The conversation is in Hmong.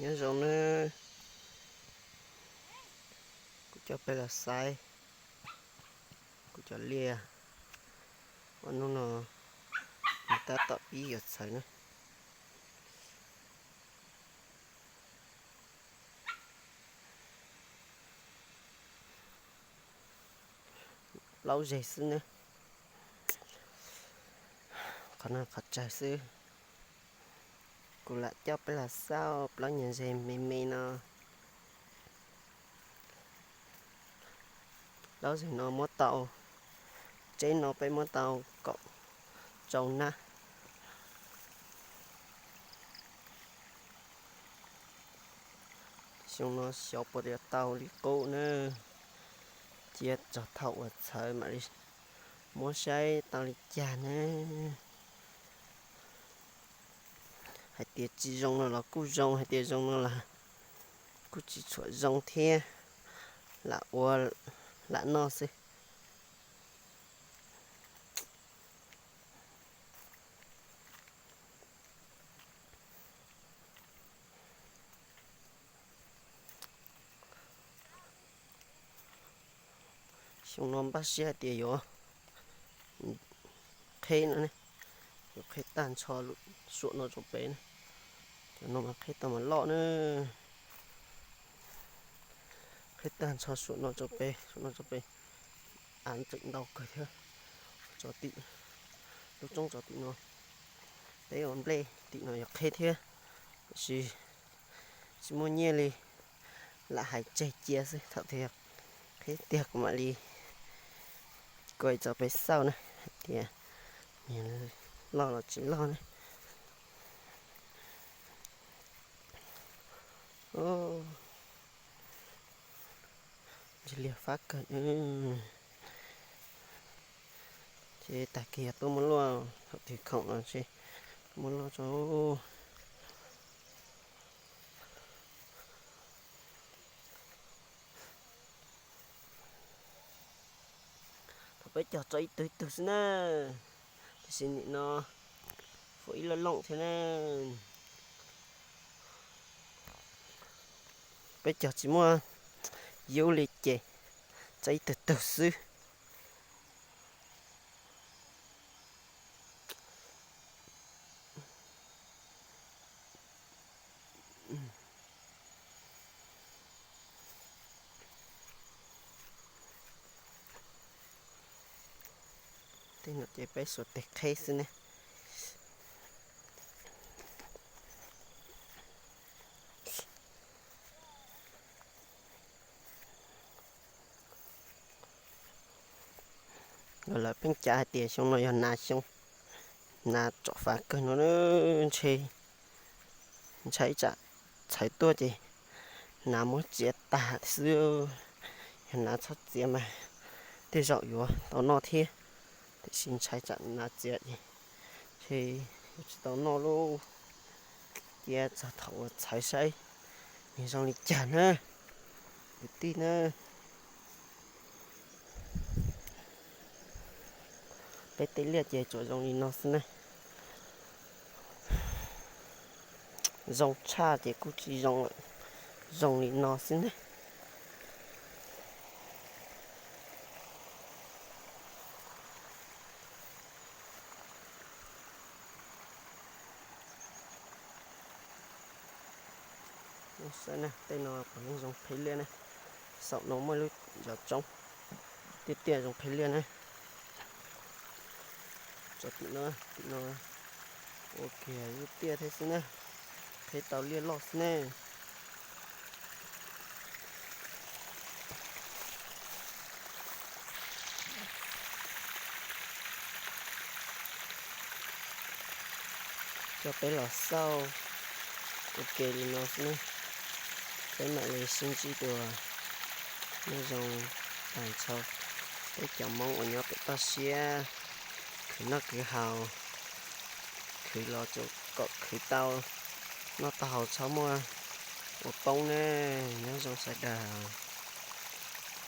Nyob zoo nawb, kuv coj peb los saib kuv cov liaj. Ua hnub no nws tab tom pib yuav txhawv na. Plaub zeg xwb na, qhov no qhov tsawg xwb. Kuv lam coj peb los xauj plaub nyuag zeg me me no. Plaub zeg no muab tau, tseb no peb muab tau kaum rau nab. Xyoo no xyov puas yuav tau li qub na, cia txog thaum uas txhawv mam li muab saib tau li cas na. Hais tias tsis zoo no los kuj zoo, hais tias zoo no los kuj tsis tshua zoo thiab, lam ua lam noj xwb. Xyoo no npaj siab hais tias yuav qheb no ne, yuav qheb tag nrho suam no rau pem na. Cov no mas qheb tau mas loj na, qheb tag nrho suam no rau pem, suam no rau pem, av tseem ntau kawg thiab. Tso tim lub roob tso tim no, peb ua nplej tim no yuav qheb thiab, tiam sis tsis muaj nyiaj li, lam hais tseg cia xwb, thaum twg qheb tiag kuv mam li kua tso peb xauj na, hais tias loj los tsis loj ne. Ntsis liag fab kawg. Ces tag kis yog tuaj muab luaj, thaum twg khoom no ces tuaj muab luaj tso. Thaum peb cog tso ib tug ib tug xwb na, tiam sis nim no fuab ib loj looj thiab na. Peb cog tsis muaj yub li ces tso ib tug tug xwb. Tej no ces peb xuas tes qheb xwb ne. Los lawv pheej cav hais tias xyoo no yog nas xyoo, nas tsom fav kawg no, ntshe ntshai tsam txhawv tuaj ces nas muab txiav tag xwb. Yog nas txhob txiav mas tej zaum yuav tau noj thiab, tiam sis ntshai tsam nas txiav ces ntshe yuav tsis tau noj lauj. Cia txog thaum uas txhawv saib nws zoo li cas na, kwv tij na. Peb tej liaj ces tsuas zoo li no xwb ne. Zoo tshaj ces kuj tsis zoo lawm, zoo li no xwb ne. Saib na, tej no puav leej zoo phev liaj ne. Saum no muaj lub zos tsoob, tiaj tiaj zoo phev liaj ne. Tso tim no, tim no ua kiag lub tiaj thiab xwb na, qheb tau liaj loj xwb ne. Coj peb los xauj ua ke li no xwb ne, peb mam li sib ntsib dua. Nyob zoo tag nrho peb cov Hmoob uas nyob pem toj siab, khwv noj khwv haus, khwv los kom khwv tau noj tau haus txhob muaj ua poob ne. Nyob zoo sawv daws.